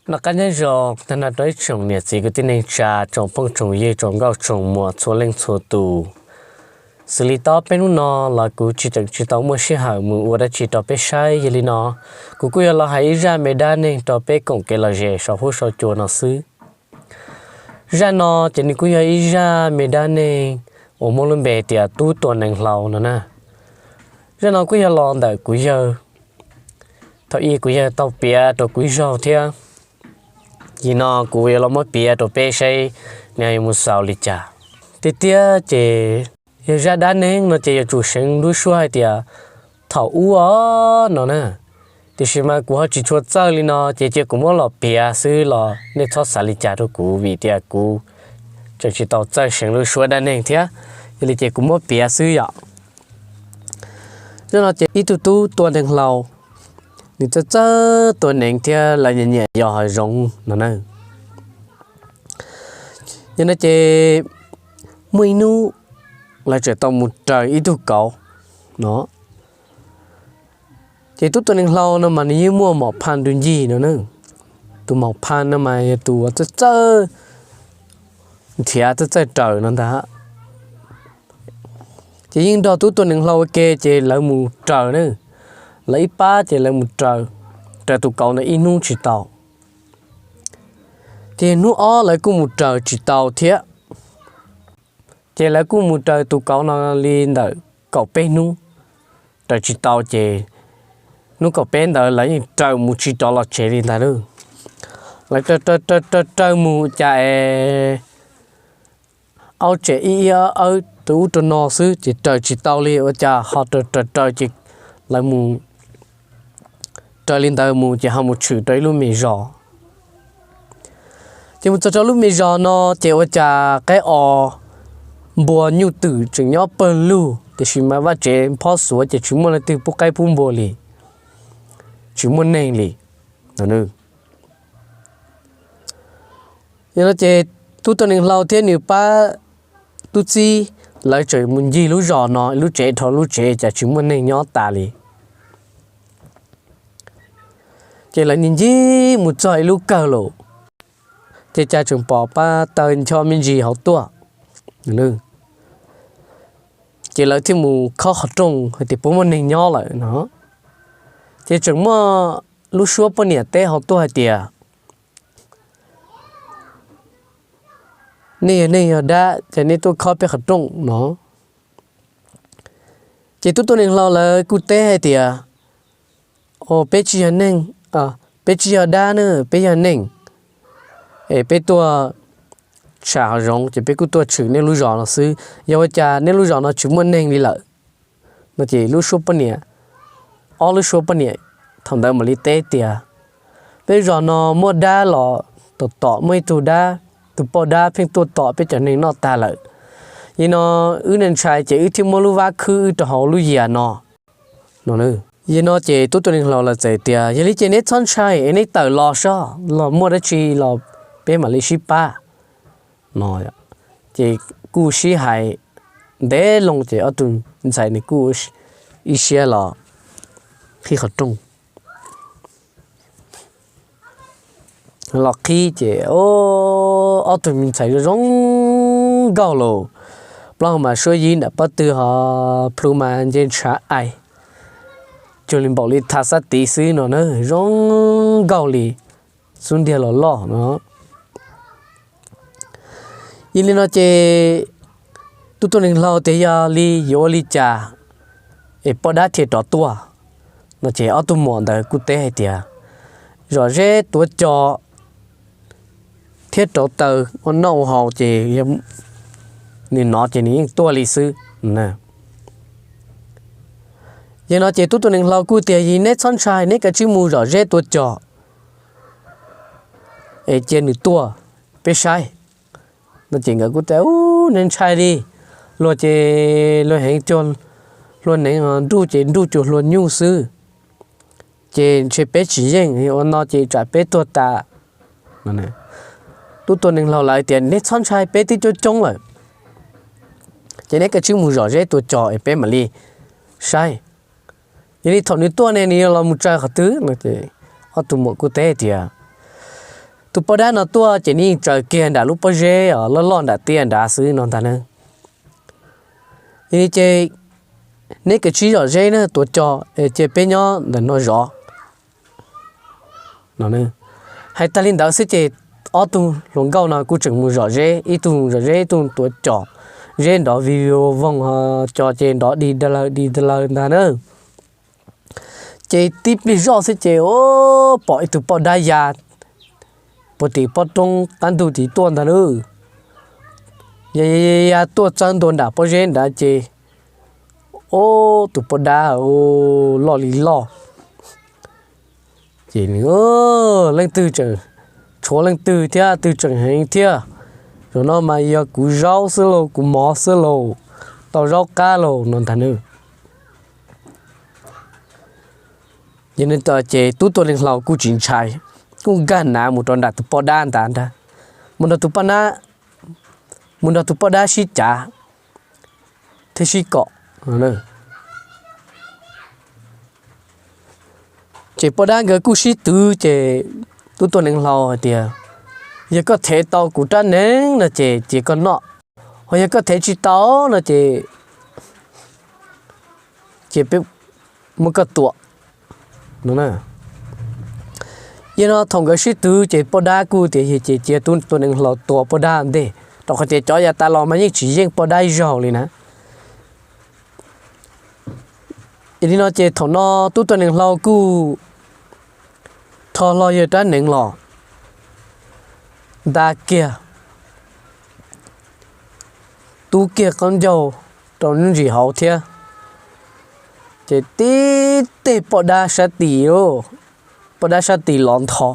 Noj qab nyob zoo tag nrho rau ib tsoom niam txiv kwv tij neej tsa, tsoom phooj tsoom ywg, tsoom nkauj tsoom muam txhua leej txhua tus. Xws li tau peb hnub no los kuv tsis tseem tsis tau muaj sij hawm mus ua dab tsi rau peb saib, yog li no kuv kuj yuav los hais ib zaj me dab neeg rau peb koom kev lom zem saum huab saum cua no xwb. Zaj no ces nws kuj yog ib zaj me dab neeg uas muaj lub npe tias Tub Tua Nees Hlau no na. Zaj no kuj yog los ntawm kuv yawg, thaum ub kuv yawg tau piav rau kuv ib zaug thiab. Yog li no kuv yuav los muab piav rau peb saib nws yuav mus xaus li cas. Tiag tiag ces yog zaj dab neeg no ces yuav tsum seev lub suab hais tias thaum ub os no na. Tiam sis mas kuv ho tsis tshua txawj li no ces cia kuv muab los piav xwb los nej txhob xav li cas rau kuv vim tias kuv tseem tsis tau txawj seev lub suab dab neeg thiab. Yog li ces kuv muab piav xwb yom. Zaj no ces ib tug tub tua nees hlau, nws txawj txawj tua nees thiab lawv nyiam nyiam yos hav zoov no na. Yog no ces muaj ib hnub lawv txawm tau mus raws ib tug kauv no. Ces tub tua nees hlau no mas nws yeej muaj mom pha ntu ncig no na. Tus mom pha no mas yog tus uas txawj txawj nrhiav txawj txawj raws no ntag. Ces yeej nrog tub tua nees hlau ua ke ces lawv mus raws na. Lawv ib pab ces lawv mus raws, raws tus kauv no ib hnub tsis tau. Ces hnub ob lawv kuj mus raws tsis tau thiab. Ces lawv kuj mus raws tus kauv no li ntawm kaum peb hnub, raws tsis tau ces hnub kaum peb ntawd lawv yeej raws mus tsis rov los tsev li ntag lauj. Lawv raws raws raws raws mus cas es aub tseem ib ib awb tus ub rau no xwb ces raws tsis tau li, ua cas ho raws raws raws ces lawv mus raws li ntawd mus ces ho mus tshwm rau ib lub me zos. Ces mus txog rau lub me zos no ces ua cas qaib os npua nyuj twm tseem nyob pawg lug, tiam sis mas vaj tsev phob xuav ces tsis muaj leej twg pub qaib pub npua li, tsis muaj neeg li. Yog no ces tub tua nees hlau thiab nws pab tub txib lawv tseem mus ncig lub zos no, lub tsev dhau lub tsev cas tsis muaj neeg nyob tas li. Ces lawv ncig ncig mus txog ib lub kawg lawm, ces cas tseem pom pab taw ncho me ntsis hauv tuaj. Ces lawv thiaj mus khob qhov rooj hais tias puas muaj neeg nyob lawm no. Ces tseem muaj lub suab poj niam teb hauv tuaj hais tias, nej yog neeg yog dab ces nej tuaj khob peb qhov rooj no. Ces tub tua nees hlau lawv kuj teb hais tias, o peb tsis yog neeg, peb tsis yog dab na, peb yog neeg, es peb tuaj tsham hav zoov ces peb kuj tuaj tshwm nej lub zos no xwb, yog ua cas nej lub zos no tsis muaj neeg li lawm no. Ces lub suab poj niam, ob lub suab poj niam thaum ntawd mam li teb tias, peb zos no muaj dab los tom tom muaj ib tug dab, tus poj dab pheej tuaj tom peb cov neeg noj tag lawm. Yog no wb ntshai ces wb thiaj muab lub vab khwb wb rau hauv lub yias no no. Yog no ces tub tua nees hlau lawv txawm tias, yog li ces neb txhob ntshai es neb tawm los sob, los muaj dab tsi los peb mam li sib pab no. Ces kuj sib hais ntev loo ces ob tug ntxhais nws kuj ib siab los qhib qhov rooj. Los qhib ces ob tug me ntxhais zoo zoo nkauj lawm, plaub hau mas suab yib nram pob tw ho plhu mas nce ntshav aim, cuag li npaum li thav xab tiv xwb no na, zoo nkauj li xub ntiag los loj no. Yog li no ces tub tua nees hlau tias yog li yuav ua li cas es poj dab thiaj rov tuaj no ces ob tug muam ntawd kuj teb hais tias, zom zeb tuav cos thiab rauv taws ua noj ua haus ces nws hnov ces nws yeej tuaj li xwb. Yog no ces tub tua nees hlau kuj tias, yog neb txhob ntshai, neb kav tsij mus zom zeb tuav cos es cia nws tuaj peb saib no. Ces nkawd kuj tias, u, neb ntshai li, luag ces luag heev cuag hlua neev, nruj ces nruj cuag hlua nyuj xwb, ces ntshe peb tsis yeej, ua no ces tsam peb tuag tas. Tub tua nees hlau lawv tias, neb txhob ntshai, peb twb coob coob lawm, ces neb kav tsij mus zom zeb tuav cos es peb mam li saib. Yog li thaum nws tuaj ne nws yuav los mus tsaws qhov twg no? Ces ob tug muam kuj teb tias, Tus poj dab no tuaj ces nws yeej tsaws kiag nram lub pob zeb os, loj loj nram tiaj nrad xwb no ntag na. Yog li ces neb kav tsij zom zeb na tuav cos, cia peb nyob ntawm no zov. Hais tag li ntawd xwb ces ob tug hluas nkauj no kuj tseem mus zom zeb, ib tug zom zeb ib tug tuav cos. Zeb nrov vij vog voog, cos ces nrov dig da laws dig da laws ntag na. Ces tib pliag zoj xwb ces pom ib tug poj dab ya puag tim pob roob qab ntug tid tuaj ntag lauj. Ya ya ya tuaj txawb ntua nram pob zeb nrad ces, o, tus poj dab loj li loj. Ces leej twg tseem, tshuav leej twg thiab twg tseem heev thiab. Zaum no mas yog kuv zaub xwb lauj, kuv mov xwb lauj, tau zaub qab lauj no ntag na. Ces tub tuam neeg hlau kuj tsis ntshai, kuj nkag nav mus rau nram tus poj dab ntawd ntag, mus nrog tus poj dab, mus nrog tus poj dab sib cav thiab sib kom. Ces poj dab nkawd kuj sib twv ces tub tuam neeg hlau hais tias, yog koj thev tau kuv rab hneev no ces cia koj noj, ho yog koj thev tsis tau no ces cia peb muab koj tua no. Yog no thaum nkawd sib twv ces poj dab kuj tias, yog ces cia tub tuam neeg hlau tua poj dab ntej, rau qhov tias cov yav tas los mas yeej tsis yeej poj dab ib zaug li na. Yog li no ces thaum no tub tuam neeg hlau kuj rho hlo yawg rab hneev los, nta kiag, tub kiag qaub ncaug rau lub ntsis hauv thiab, ces tib teg poj dab sab tis, poj dab sab tis lov ntho.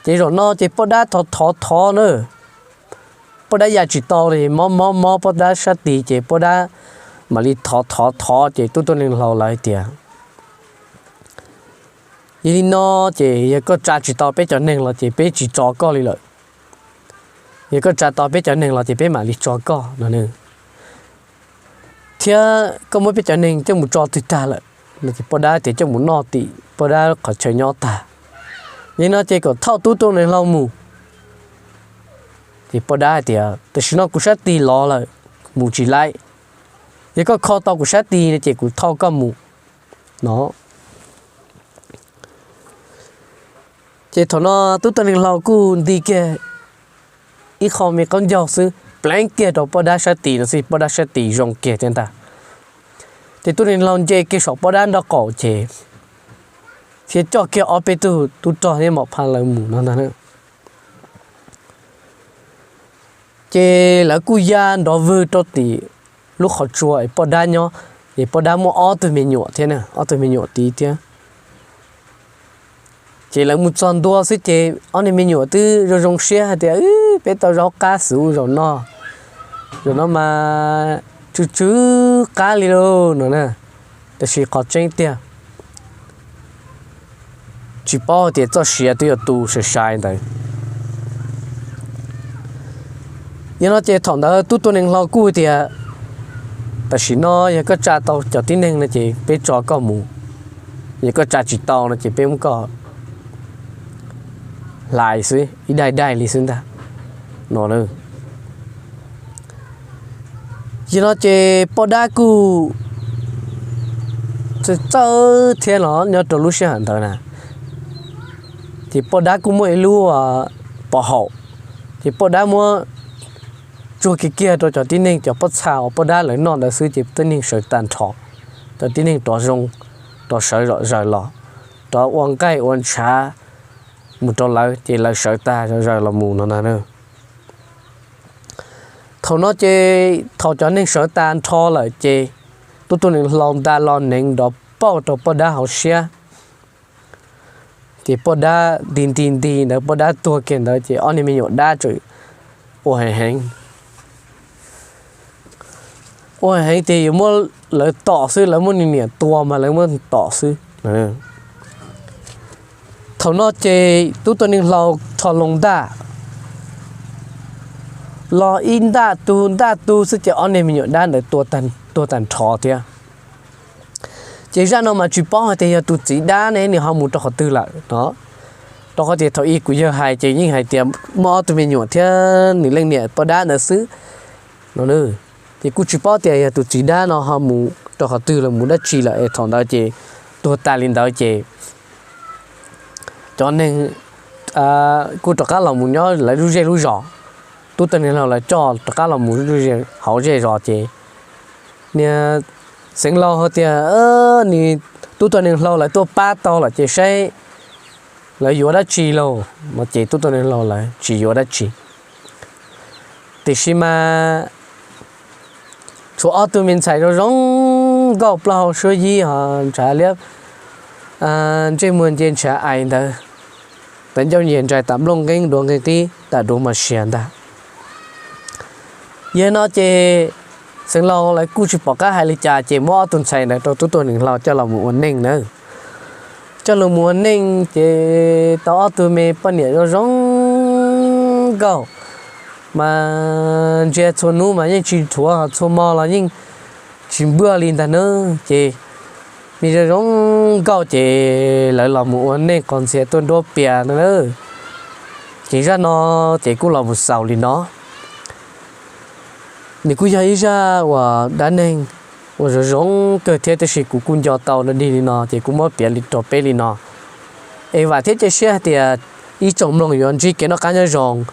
Ces zaum no ces poj dab thov thov thov na, poj dab ya tsis tau li, mob mob mob poj dab sab tis ces poj dab mam li thov thov thov ces tub tuam neeg hlau lawv hais tias, yog li no ces yog koj tsa tsis tau peb cov neeg los ces peb tsis tso koj li lawm. Yog koj tsa tau peb cov neeg los ces peb mam li tso koj no. Thiab koj muab peb cov neeg coj mus tso twg tag lawm no ces poj dab tias coj mus noj tim poj dab qhov chaw nyob tag. Yog li no ces kom thauj tub tuam neeg hlau mus. Ces poj dab hais tias tam sim no kuv sab tis lov lawm, mus tsis laib. Yog koj kho tau kuv sab tis no ces kuv thauj koj mus no. Ces thaum no tub tuam neeg hlau kuj nti kiag ib qho me qaub ncaug xwb, pleev kiag rau poj dab sab tis no xwb, poj dab sab tis zoo kiag thiab ntag. Ces tub tuam neeg hlau nce kiag saum poj dab nraub qaum ces thiaj coj kiag ob peb tug tub rog thiab mom pha lawv mus no ntag na. Ces lawv kuj ya nrov vwg rau tim lub qhov tsua es poj dab nyob, es poj dab muaj ob tug me nyuam thiab, ob tug me nyuam tid thiab. Ces lawv mus txog ntua xwb ces ob niag me nyuam twb zoo zoo siab hais tias, peb tau zaub qab xwb zaum no, zaum no mas tsw tsw qab li lauj no na. Tab sis qhov tseeb tiag tsis paub hais tias txoj sia twb yuav tu sai sai ntawd. Yog no ces thaum ntawd tub tuam neeg hlau kuj tias, tam sim no yog koj tsa tau cov tib neeg no ces peb tso koj mus, yog koj tsa tsis tau no ces peb muab koj hlais xwb, ib daim daim li xwb ntag no. Yog no ces poj dab kuj txawj txawj thiab los nyob rau lub sij hawm ntawd na, ces poj dab kuj muaj ib lub pov haum, ces poj dab muab tsuag kiag kiag rau cov tib neeg cov pob txha uas poj dab lawv noj ntawd xwb ces tib neeg sawv tag nrho, cov tib neeg rov zoo, rov sawv zom zaws los, rov ua nqaij ua ntshav mus rau lawv ces lawv sawv tag zom zaws los mus no ntag na. Thaum no ces thaum cov neeg sawv tag nrho lawm ces tub tuam neeg hlau nta lo neev nrov pauj rau poj dab hauv siab. Ces poj dab nti nti nti ntawd poj dab tuag kiag ntawd ces ob niag me nyuam dab tseem ua heev heev, ua heev heev tias yuav muab lawv tom xwb, lawv muab nws niam tua mas lawv muab tom xwb. Thaum no ces tub tuam neeg hlau rho loo ntaj los ib ntaj tug ntaj tug xwb ces ob niag me nyuam dab ntawd tuag tag nrho thiab. Ces zaj no mas tsis paub hais tias yog tus txiv dab ne nws ho mus rau qhov twg lawm no. Rau qhov tias thaum ub kuv yawg hais ces yeej hais tias muaj ob tug me nyuam thiab nws leej niam poj dab ntawd xwb no. Ces kuj tsis paub tias yog tus txiv dab no ho mus rau qhov twg los mus dab tsi lawm es thaum ntawd ces tuag tas li ntawd ces cov neeg kuj rov qab los mus nyob lawv lub zej lub zos. Tub Tog Neeg Laug lawv coj rov qab los mus hauv zej zos ces niag Xeev Laus hais tias, nws Tub Tog Neeg Laug lawv tuaj pab tau lawm ces saib lawv yuav dab tsi lauj no ces Tub Tog Neeg Laug lawv tsis yuav dab tsi. Tiam sis mas tshuav ob tug me ntxhais zoo zoo nkauj plaub hau suab yib ho ntshav liab, ntsej muag nce ntshav ais ntawd, tawv ncauj nyias ntsais tam nplooj nqeeb duav nqi qib tam duav mos sias ntag. Yog no ces Xeev Laus lawv kuj tsis pom qab hais li cas ces muab ob tug ntxhais ntawd rau Tub Tog Neeg Laug coj los mus ua neej nawb. Coj los mus ua neej ces tau ob tug me poj niam zoo zoo nkauj, mas ntsia txhua hnub mas yeej tsis dhuav, txhua hmo los yeej tsis npuaj li ntag nawb. Ces me zoo zoo nkauj ces lawv los mus ua neej qos ntxhias tuaj nruab pias no na. Ces zaj no ces kuj los mus xaus li no. Nws kuj yog ib zaj uas dab neeg uas zoo zoo kawg thiab, tab sis kuv kuj nco tau dig li no ces kuv muab piav li rau peb li no. Es vam thiab cia siab hais tias ib tsoom mloog yuav ntsib kev noj qab nyob zoo.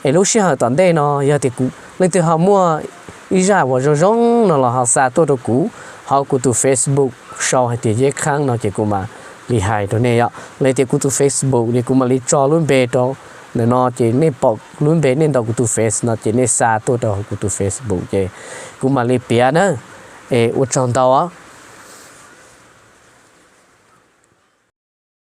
Es lub sij hawm tom ntej no yog tias leej twg ho muaj ib zaj uas zoo zoo no los ho xa tuaj rau kuv hauv kuv tus Facebook sau hais tias Yeb Khaab no ces kuv mam li hais rau nej yom. Los tias kuv tus Facebook ne kuv mam li tso lub npe rau ntawm no ces nej pom lub npe nej ntaus kuv tus Face no ces nej xa tuaj rau kuv tus Facebook ces kuv mam li piav na. Es ua tsaug ntau.